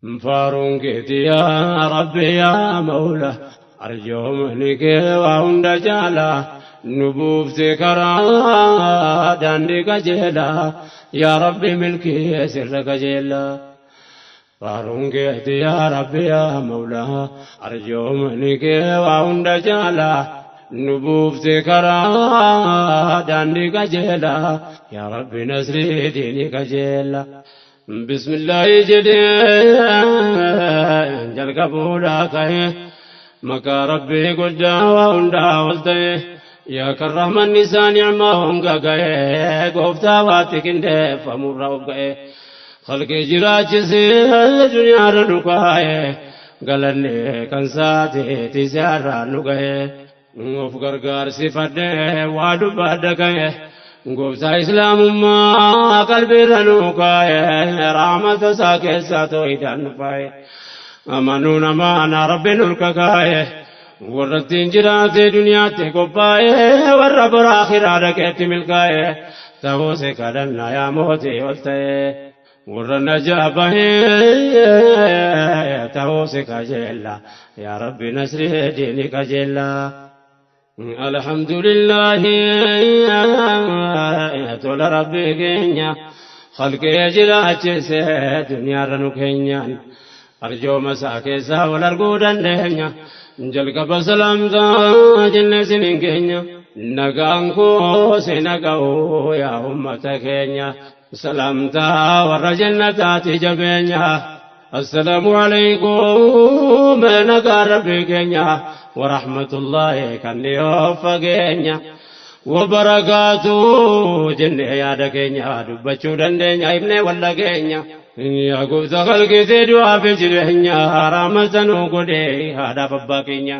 Faaruun keeti yaa Rabbi yaa Mawla, arjoomni kee waa hunda caalaa, nu buufte karaa daandii qajeelaa, yaa Rabbi milkii sirra qajeelaa. Faaruun keeti yaa Rabbi yaa Mawla, arjoomni kee waa hunda caalaa, nu buufte karaa daandii qajeelaa, yaa Rabbi nasrii diinii qajeelaa. Bismillaahi jedhee jalqabuudhaa ka'e, maqaa Rabbii guddaa waa hundaa ol ta'e, yaa kan rahmanni isaa ni'maa honga ga'e, gooftaa waatti qindeeffamurra of ga'e, khalqii jiraachisee duniyaarra nu kaa'e, galanni kan saateeti si'arraa nu ga'e, of gargaarsifadhee waa dubbadha ka'e. Gooftaa islaamummaa qalbiirra nu kaa'e, rahmata isaa keessaa tooyidhaan nu faa'e, amanuun amaana Rabbiin nurka kaa'e, warra ittiin jiraate duniyaatti qophaa'e, warra bora akhiraa dhaqeetti milkaa'e ta'uu si kadhanna yaa mootii ol ta'e, warra najaa bahee ta'uu si kajeella, yaa Rabbi nasrii diinii kajeella. Alhamdulillahi, tola Rabbii keenya khalqee jiraachise duniyaarra nu keenyaan, arjooma isaa keessaa wal arguu dandeenya. Jalqaba salaamtaa jenne isiniin keenya, nagaan koo si naga'u yaa ummata keenya, salaamtaa warra jannataati jabeenya. Assalaamu alaykum, nagaa Rabbii keenya warahmatullaahi kan dhiyoo fageenya wabarakaatu jennee yaada keenya dubbachuu dandeenya ibnee walla keenya. Yaa gooftaa khalqiitee du'aa fi jireenya, rahmata nuu godhee haadhaaf abbaa keenya,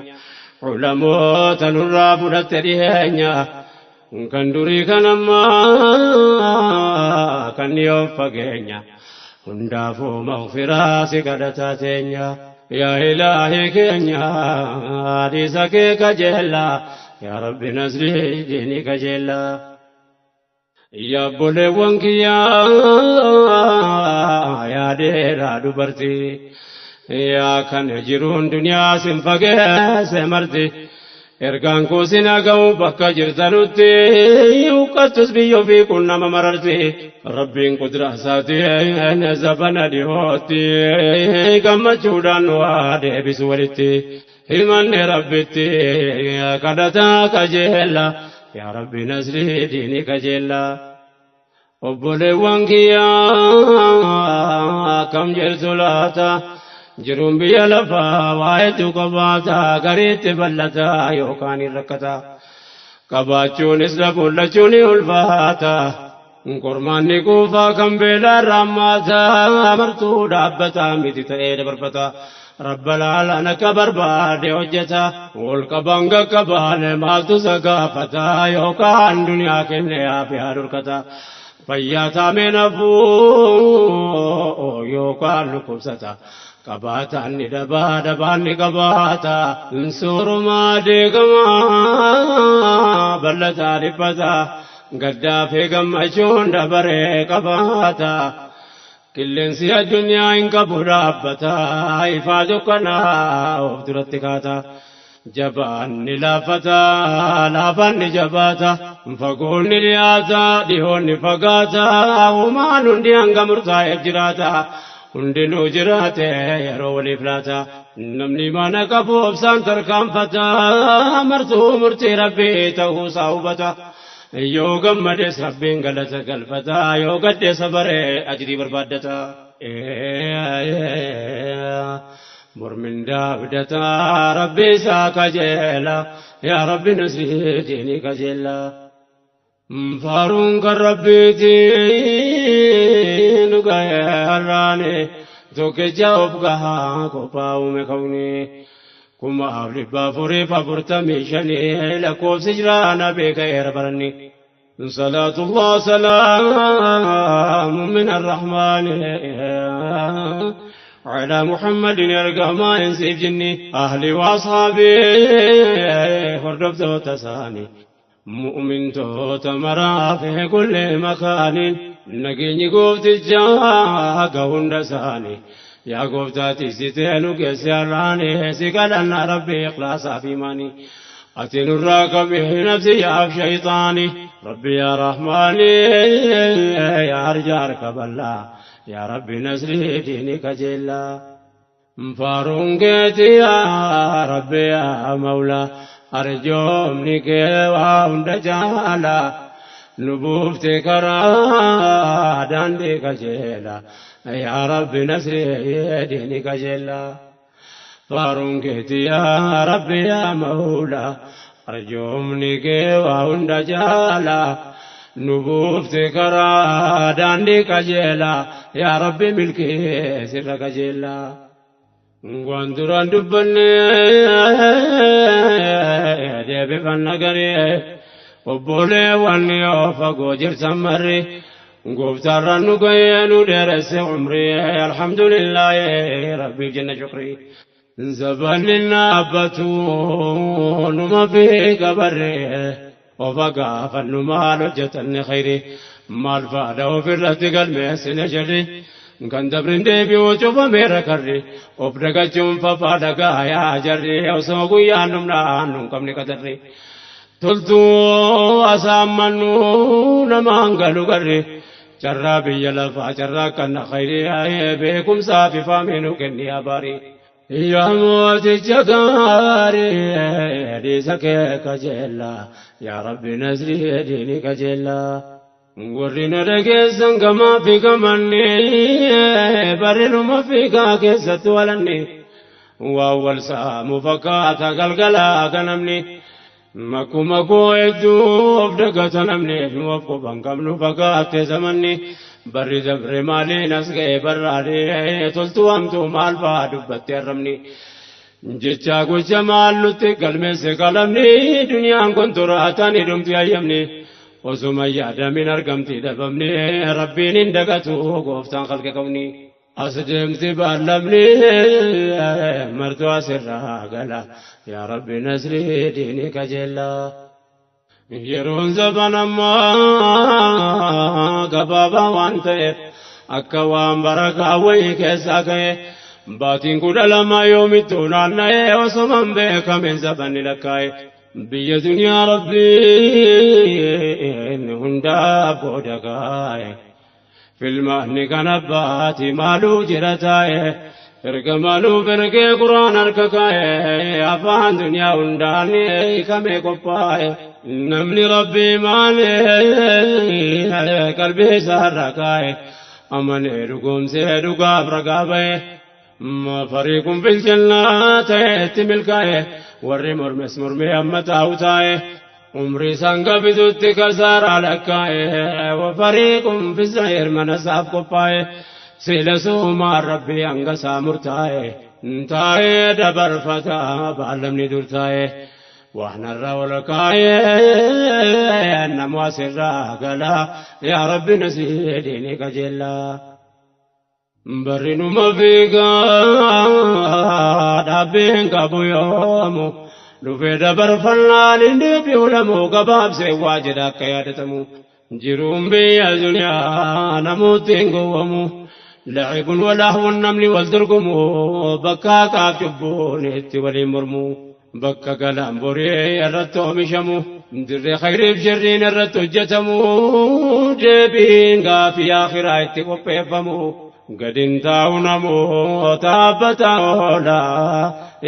ulamoota nurraa fudhatte dhiheenya, kan durii kan ammaa kan dhiyoo fageenya, hundaafuu maghfiraa si kadhataa teenya. Yaa Ilaahi keenya hadiisa kee kajeella, yaa Rabbi nasrii diinii kajeella. Yaa obboleewwan kiyyaa, yaa dheeraa dubartii, yaa kan jiruun duniyaa sin fageesse marti, ergaan koo sin haga'u bakka jirtanutti, huqqattus biyya ofii kun nama mararti. Rabbiin qudraa isaatiin zabana dhihootti gammachuudhaan nu haa deebisu walitti, himanne Rabbitti kadhataa kajeella, yaa Rabbi nasrii diinii kajeella. Obboleewwan kiyyaa, akkam jirtu laata? Jiruun biyya lafaa waa hedduu qabaata, gariitti bal'ata yookaan hin rakkata, qabaachuunis dhabuun lachuun ni ulfaata. Qormaanni kuufaa kan beelaa raammaata, martuu dhaabbata miti ta'ee dabarfata. Rabba laalaan akka barbaade hojjeta, ol qabaan qaqqabaan maaltu isa gaafata, yookaan duniyaa kenne aafiyaa dhorkata. Fayyaa taamee nafuu yookaan dhukkubsata. Qabaataan ni dhabaa, dhabaan ni qabaata. Soorumaa deegamaa bal'ataa dhiphata. Gaddaa fi gammachuun dabaree qabaata. Qilleensi addunyaa hin qabu dhaabbata. Ifaa dukkanaa of duratti kaata. Jabaan ni laafata, laafaan ni jabaata. Fagoon ni dhiyaata, dhihoon ni fagaata. Uumaan hundi hanga murtaa'eef jiraata. Hundinuu jiraate yeroo waliif laata. Namni mana qabu obsaan tarkaanfata. Martuu murtii Rabbii ta'uusaa hubata. Yoo gammades Rabbiin galata galfata. Yoo gadde sabaree ajrii barbaaddata. Mormindaa abdata, Rabbi isaa kajeela. Yaa Rabbi nasrii diinii kajeela. Faaruun kan Rabbiiti nu ga'e har'aani, tokkicha of gahaa qophaa'ume kawni. 4445 lakkoofsi jiraana beeka'eera baranni. صلاة الله سلام من الرحمن على محمد يرقى ما ينسي جني، أهلي وأصحابي هردفت تساني، مؤمن تمرا في كل مكان، نجيني قوت الجاق هندساني. Yaa gooftaa tiksitee nu geesse har'aani si kadhanna rabbi ikhlaasaa fi imaanii. Ati nurraa qabi nafsi yaaf shayxaani. Rabbi yaa rahmaani yaa arjaa harka bal'aa yaa rabbi nasrii diinii kajeellaa. Faaruun keeti yaa rabbi yaa mawlaa arjoomni kee waa hunda caalaa. Nu buufte karaa daandii qajeelaa yaa rabbi nasrii diinii qajeelaa. Faaruun keeti yaa rabbi yaa mawlaa arjoomni kee waa hunda caalaa. Nu buufte karaa daandii qajeelaa yaa rabbi milkii sirra qajeelaa. Waan duraan dubbanne deebifanna garee obboleewwan yoo fagoo jirtan marri gooftaarraan nu ga'ee nu dheeresse umrii alhamdulillaahi rabbiif jenna shukrii. Zabanni dhaabbatu numa fi qabarree ofa gaafannu maal hojjetanne khayrii maal faadha ofirratti galmeessine sharri. Kan dabrin deebi'u cufameera karri of dagachuun fafaa dhagaa yaa jarri osoo guyyaan dhumnaan nun qabne qadarri. Toltuu asaammannu namaan galu garri carraa biyya lafaa carraa kana khayrii beekumsaa fi faamii nu kenni abaarii. Yaa mooticha gaarii dhiisa kee kajeellaa yaa rabbi nasrii diinii kajeellaa. Warri na dhageessan gamaa fi gamanni barrinuma fiigaa keessatti walanni waa wal saamu fakkaata galgalaa ganamni makkuma koo hedduu of dagata namni nu of quban qabnu fakkaatte zamanni barri dabre maaliin as ga'e barraadee toltuu hamtuu maal fa'aa dubbatte arrabni. Jecha gocha maal nutti galmeesse qalamni duniyaan kun turaataan hidhumti ayyamni. Osuma yaadamin argamti dhabamni rabbiin hin dagatu gooftaan khalqe qabni. As deemti baallamni martuu asirraa gala yaa rabbi nasrii diinii kajeellaa. Yeroon zaban ammaa gabaabaa waan ta'eef akka waan barakaa wayii keessaa ka'e baatiin 12 yoomittuu naanna'ee osuma hin beekamin zabanni lakkaa'e. Biyya duniyaa rabbiin hundaa booda kaa'e. Filmaanni kan abbaati maaluu jira taa'e. Erga maaluuf ergee quraan harka kaa'e. Afaan duniyaa hundaan hiikamee qophaa'e. Namni rabbii maalee qalbii isaarra kaa'e. Amanee dhugoomsee dhugaaf ragaa ba'e. Fariiqun fil jannaa ta'etti milkaa'e. Warri mormes mormee amma taa'u taa'e. Umrii isaan gabitutti kasaaraa lakkaa'e. Fariiqun fi sa'iir mana isaaf qophaa'e. Sila suumaan rabbii hanga isaa murtaa'e. Taa'ee dabarfataa baalamni dur taa'e. Waan irra ol kaa'e namu asirraa gala yaa rabbi nasii diinii qajeellaa. Barri numa fiigaa dhaabbiin qabu yoomu dhufee dabarfannaan hin deebi'u lamuu gabaabsee waa jedha akka yaadatamu. Jiruun biyya duniyaa namooti hin gowwamu. Lacibun walahwun namni wal dorgomu bakka haqaaf cubbuun itti waliin mormu. Bakka galaan borii irratti oomishamu dirree khayriif sharriin irratti hojjetamu deebiin gaafii akhiraa itti qopheeffamu. Gadin taa'u namoota dhaabbataa oola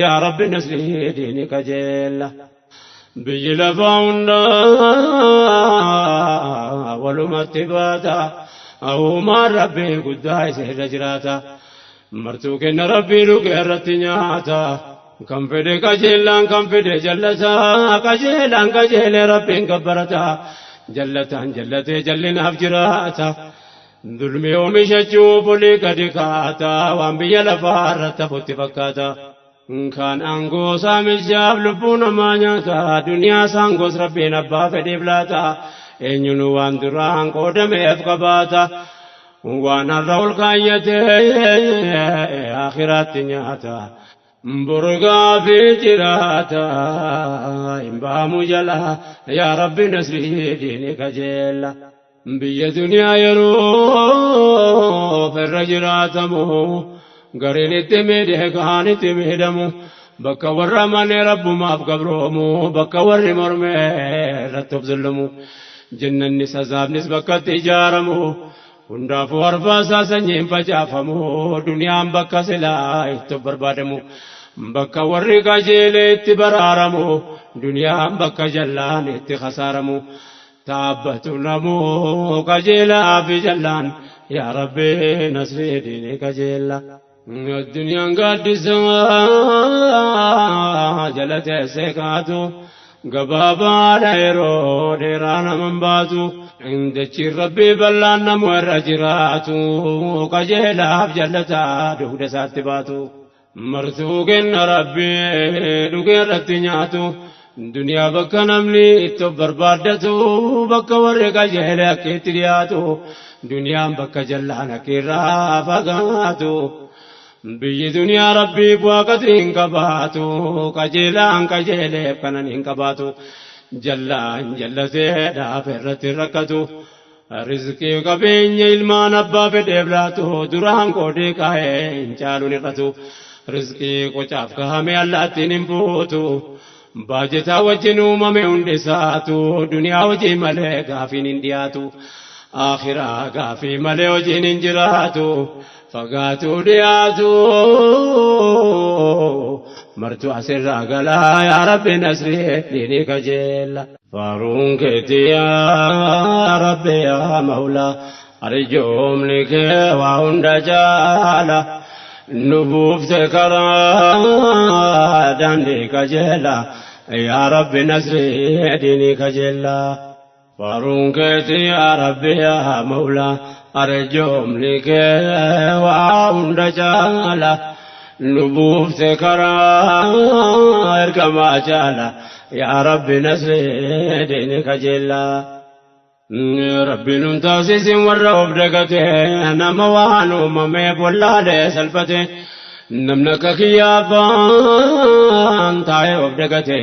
yaa rabbi nasrii diinii kajeella. Biyyi lafaa hundaa walumatti baata uumaan rabbii guddaa isa irra jiraata. Martuu kenna rabbii dhugee irratti nyaata. Kan fedhe qajeelaan kan fedhe jallataa qajeelaan qajeelee rabbiin gabbarata. Jallataan jallatee jallinaaf jiraata. Dulmi oomishachuuf olii gadi kaata waan biyya lafaa irratti hafutti fakkaata. Kan aangoo saamichaaf lubbuu namaa nyaata duniyaa saangoos rabbiin abbaa fedheef laata. Eenyuun waan duraan qoodameef qabaata. Waan har'a ol kaayyatee akhiraatti nyaata. Burgaa fi jiraata hin baamu jala yaa rabbi nasrii diinii kajeella. Biyya duniyaa yeroo irra jiraatamu Gariin itti miidhee kaan itti miidhamu. Bakka warra manee rabbumaaf gabroomu bakka warri mormee irratti of zullumu. Jannanni sazaabnis bakka itti ijaaramu. Hundaafuu arfaasaa sanyiin facaafamu. Duniyaan bakka silaa itti barbaadamu. Bakka warri qajeelee itti baraaramu. Duniyaan bakka jallaan itti khasaaramu. Taabbatu namuu qajeelaa fi jallaan yaa Rabbi nasrii diinii qajeella. Addunyaan gaaddisaa jala teessee kaatu gabaabaadha yeroo dheeraa naman baatu. Dachiin Rabbii bal'aan namu irra jiraatu qajeelaaf jallataa dugda isaatti baatu. Martuu kenna Rabbii dhugee irratti nyaatu. Duniyaa bakka namni itti barbaaddatu bakka warri qajeele akka itti dhiyaatu. Duniyaan bakka jallaan akka irraa fagaatu. Biyyi duniyaa Rabbii bu'aa qadrii hin qabaatu. Qajeelaan qajeeleef kanan hin qabaatu. Jallaan jallatee dhaaf irratti rakkatu. Rizqii qabeenya ilmaan abbaa fedheef laatu duraan qoodee kaa'ee hin caaluun hir'atu. Rizqii qocaaf kaa'ame allaattiin hin fuutu. Baajetaa wajjin uumame hundi isaatu duniyaa hojii malee gaafiin hin dhiyaatu. Akhiraa gaafii malee hojiin hin jiraatu. Fagaatu dhiyaatu. Martu asirraa galaa yaa Rabbi nasrii diinii kajeella. Faaruun keetii yaa Rabbi yaa Mawlaa arjoomni kee waa hunda jaala. Nu buufte karaa daandii qajeela yaa Rabbi nasrii diinii kajeella. Faaruun keetii yaa Rabbi yaa Mawlaa arjoomni kee waa hunda jaala. Nu buufte karaa ergamaa jaala yaa Rabbi nasrii diinii kajeella. Rabbi nun taasisin warra of dagate nama waan uumameef wallaalee salphate namni akka kiyyaafaan taa'ee of dagate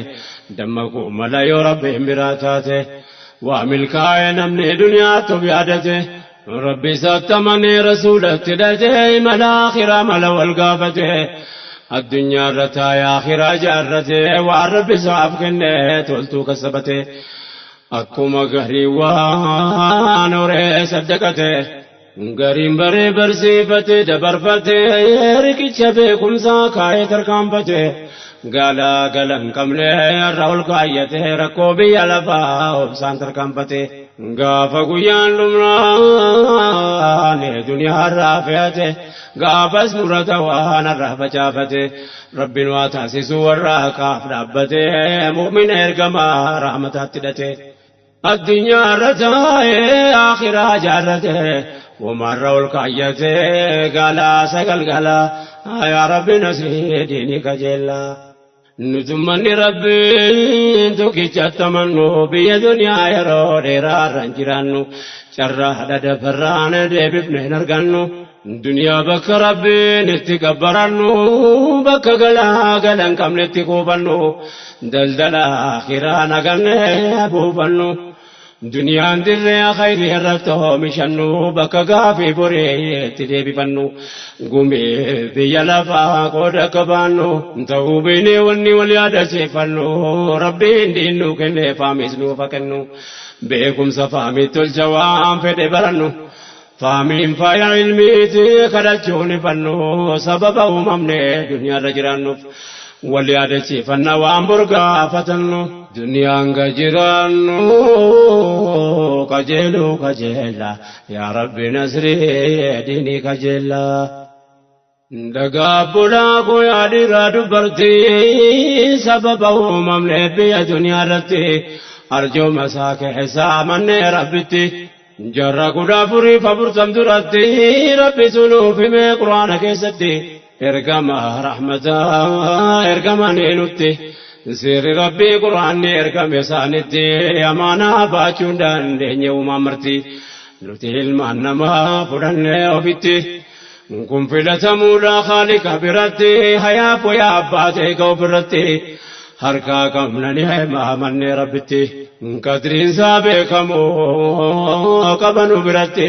dammaquu mala yoo Rabbiin biraa taate waa milkaa'e namni duniyaatti of yaadate Rabbi isaatti amanee rasuulatti hidhate imala akhiraa mala wal gaafate addunyaa irra taa'ee akhiraa ijaarrate waan Rabbi isaaf kenne toltuu kasabate. Akkuma garii waan horee saddaqate gariin baree barsiifate dabarfate riqicha beekumsaa kaa'ee tarkaanfate galaa gala hin qabne irra ol kaayyate rakkoo biyya lafaa obsaan tarkaanfate gaafa guyyaan dhumnaan duniyaa irraa fe'ate gaafas murata waan irraa facaafate Rabbiin waa taasisu warra haqaaf dhaabbate mu'mina ergamaa rahmataatti hidhate. Addunyaa irra taa'ee akhiraa jaarrate womarra ol kaayyate galaa sagal galaa yaa Rabbi nasrii diinii kajeellaa. Nutummanni Rabbiin tokkichatti amannu biyya duniyaa yeroo dheeraa irra hin jiraannu carraa dhadafarraan deebifne hin argannu. Duniyaa bakka Rabbiin itti gabbarannu bakka galaa gala hin qabne itti kuufannu daldala akhiraa naganne buufannu. Duniyaan dirree khayrii irratti oomishannu bakka gaafii borii itti deebifannu gumii biyya lafaa qooda qabaannu ta'uu beeknee wanni wal yaadachiifannu Rabbiin diinnu kennee faamis nuuf haa kennu beekumsa faamii tolcha waan fedhe barannu. Faamiin faaya ilmiiti kadhachuun ifannu sababa uumamne duniyaarra jiraannuuf wal yaadachiifanna waan bor gaafatannu. Duniyaan ga jiraannu qajeeluu qajeella yaa Rabbi nasrii diinii qajeella. Dhagaa bulaa koo yaa dhiiraa dubartii sababa uumamne biyya duniyaa irratti arjooma isaa keessaa mannee Rabbitti. Jarra 1440 duratti Rabbi sunuuf himee Quraana keessatti ergama rahmataa ergama nutti seerri Rabbii Quraanni ergame isaanitti amaanaa baachuu hin dandeenye uumaan marti nuti ilmaan namaa fudhannee ofitti kun filatamuudha Khaaliqa biratti hayaaf wayaa abbaa ta'e ka ofirratti harkaa qabnani amannee Rabbitti qadriinsaa beekamu qabanu biratti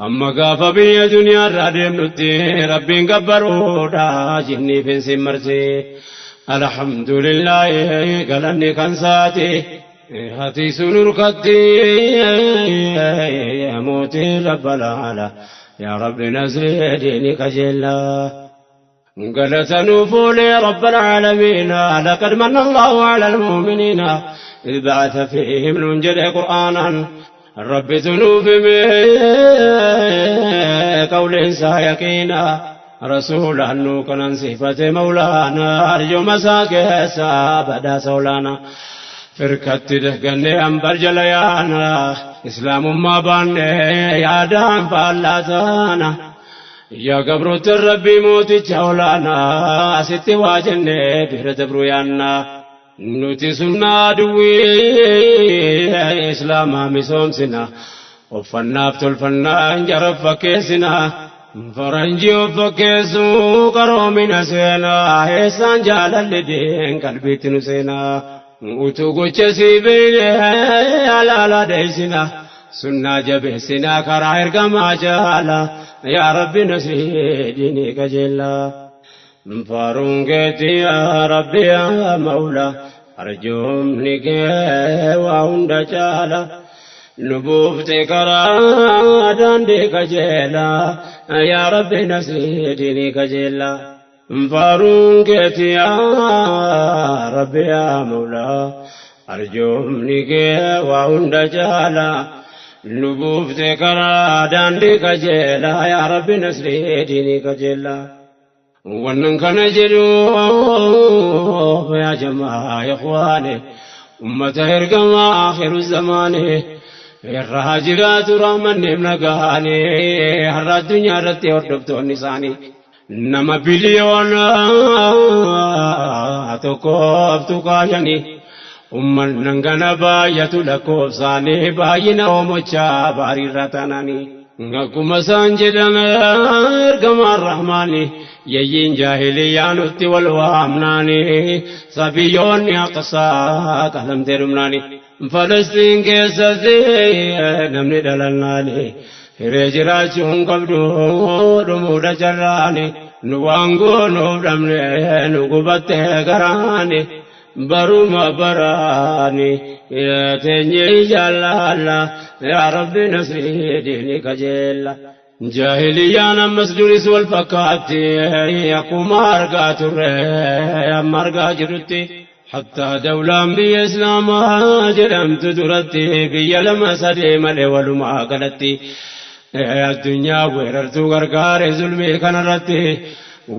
Amma gaafa biyya duniyaarraa deemnutti Rabbiin gabbaruudha jinniif hin simmarti. Alhamdulillaahi galanni kan saati. Hati sunurkatti mootii rabbal ala. Yaa Rabbi nasrii diini qajeelaa. قلت نفولي رب العالمين لقد من الله على المؤمنين إذ بعث فيهم ننجل قرآنا رب ذنوب قول سايقينا رسولا نوكنا صفة مولانا أرجو مساكسا بدا سولانا فركت دهقني أنبر جليانا إسلام ما باني يا دام فالاتانا يا قبرت ربي موتي جولانا ستي واجني بهرت برويانا نوتي سنة دوي إسلاما مسومسنا وفنا فتلفنا انجرف فكيسنا فرنجي وفكيسو قرومنا سينا إحسان جالل لدين قلبي تنسينا وتوقو تسيبين على لا ديسنا سنة جبهسنا كراهر كما جالا يا ربي نسري ديني كجلا فارونجتي يا ربي يا مولا أرجوم نكي وعند جالا نبوفتي كرادان دي كجلا يا ربي نسري ديني كجلا فارونجتي يا ربي يا مولا أرجوم نكي وعند جالا نبوفتي كرادان دي كجلا يا ربي نسري ديني كجلا wannan kana jedhu ya jamaa ikhwani ummata ergama akhiru zamani irraa jiraatu rahmanni nagaani har'a addunyaa irratti hordoftoonni isaanii nama biliyoona tokkoof tuqaayanii ummannan kana baay'atu lakkoofsaanii baay'ina oomochaa baariirra taananii akkuma isaan jedhan ergamaan rahmaani yayyiin jaahiliyyaa nutti wal waamnaani sabiyyoonni aqsaa qalamtee dhumnaani Falastiin keessatti namni dhalannaani hiree jiraachuu hin qabdu dhumuudha carraani nu waan goonuuf dhabne nu gubattee garaani baruma baraani teenyee jaallalla yaa Rabbi nasrii diini qajeella. Jaahiliyyaan ammas duris wal fakkaatti akkuma argaa turre amma argaa jirrutti hattaa dawlaan biyya islaamaa jedhamtu duratti biyya lama sadee malee walumaa galatti addunyaa weerartuu gargaare zulmii kanarratti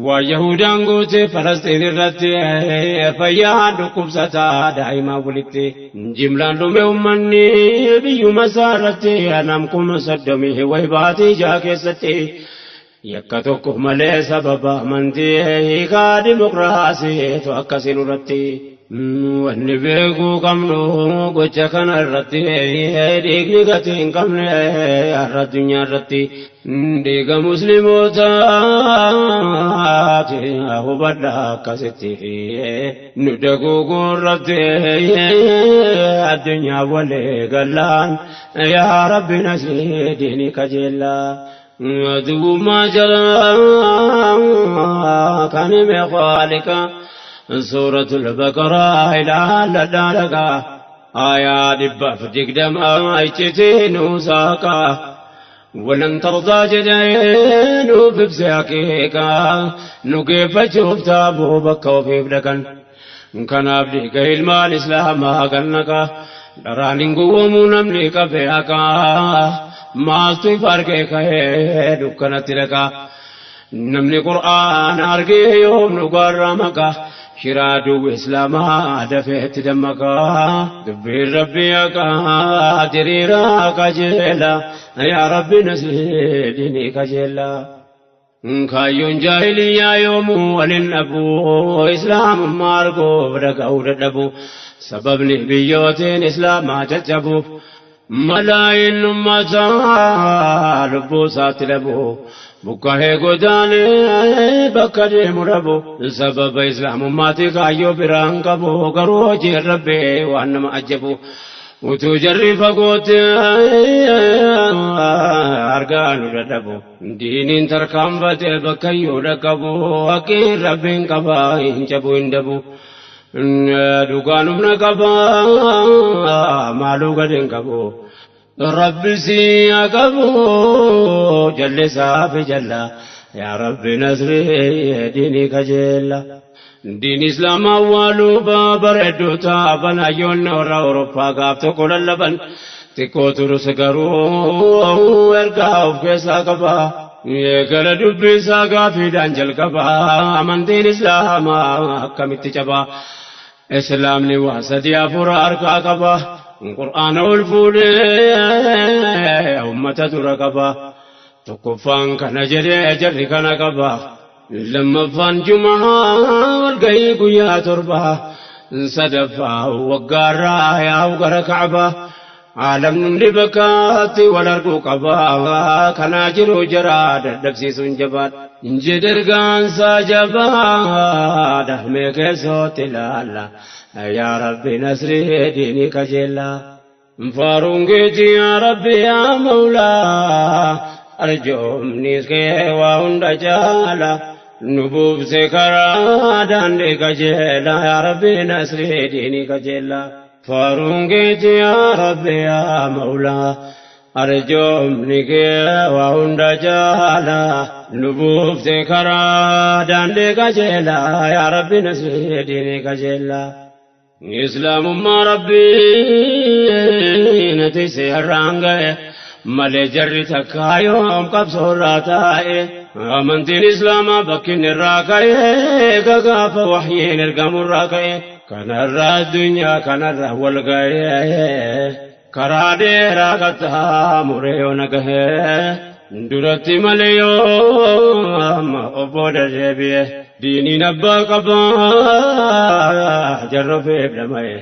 waa Yahudaan goote Falastiin irratti fayyaan dhukkubsataa daa'imaa walitti jimlaan dhume ummanni biyyuma isaa irratti nam 30,000 wayi baatii jaha keessatti yakka tokko malee sababa amantii hiikaa dimokiraasiitu akkasiin irratti wanni beekuu qabnu gocha kana irratti dhiigni gatii hin qabne har'a addunyaa irratti dhiiga muslimootaati hubadha akkasitti nu daguuguu irratti addunyaa walii gallaan yaa Rabbi nasrii diinii qajeellaa. Aduwwummaa jalaa kan hime khaalika سورة البقرة إلى لدارك آيات 120 أيتين وساقا ولن ترضى جدين في بساكيك نكيف شفت أبو بكر في بلكن كان أبليك المال إسلام أغنك درانين قوم نملك فيك ما استفارك دكنا تلك نمني قرآن أرقي يوم نقرمك شرادو إسلاما دفعت دمك دبي ربي قادريرا كجيلا يا ربي نسيدني كجيلا كايون جاهلية يوم وللنبو إسلام ماركو بدك أودبو سبب نبيوتين إسلام تجبو ملايين أمتا لبو ساتلبو بكاه گدانه بکر مربو سبب اسلام ماتی کایو بران کبو کرو جی ربے وانم عجبو Utuu jarri fagootti argaa nu dadhabu. Diiniin tarkaanfatee bakkayyuu dhaqqabu. Haqqiin Rabbiin qaba hin cabu hin dabu. Dhugaan humna qaba maaluu gad hin qabu. Rabbi si haa qabu jallisaa fi jalla. Yaa Rabbi nasrii diinii kajeella. Diin Islaamaa awwaaluu bareedduu taaban hayyoonni warra Awurooppaa gaaf tokko lallaban xiqqoo turus garuu ergaa of keessaa qaba. Gara dubbii isaa gaafiidhaan jalqaba amantiin Islaamaa akkamitti caba. Islaamni waa sadii afur harkaa qaba. Qur'aana ol fuudhee uummata dura qaba. Tokkoffaan kana jedhee jarri kana qaba. Lammaffaan Jumaa walgahii guyyaa 7, sadaffaa waggaarraa yaa'u gara Ka'baa. Aalamni hundi bakkaatti wal arguu qaba. Kanaa jiru jara dadhabsiisuun jabaadha. Jedhe ergaansaa jabaadha. Mee keessootti ilaalla. Yaa Rabbi nasrii diinii kajeella. Faaruun keetii yaa Rabbi yaa Mawlaa. Arjoomni kee waa hunda caala. Nu buufse karaa daandii qajeela. Yaa Rabbi nasrii diinii kajeella. Faaruun keetii yaa Rabbi yaa Mawlaa. Arjoomni kee waa hunda caala. Nu buufte karaa daandii qajeela. Yaa Rabbi nasrii diinii qajeella. Islaamummaa Rabbii nati seeraan ga'e malee jarri takkaa yoom qabsoorraa taa'e. Amantiin Islaamaa bakki inni irraa ka'e gagaafa wahyiin ergamurraa ka'e. Kanarraa addunyaa kanarra wal ga'e karaa dheeraa qaxxaamuree yoo na gahe duratti malee yoo amma obbo deebi'e. Diiniin abbaa qabaa jarra feef dhama'e.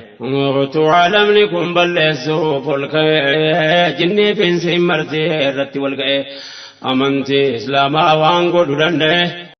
Utuu alamni kun balleessuuf ol ka'e jinnii fi insiin martee irratti wal ga'e. Amantii Islaamaa waan godhu danda'e.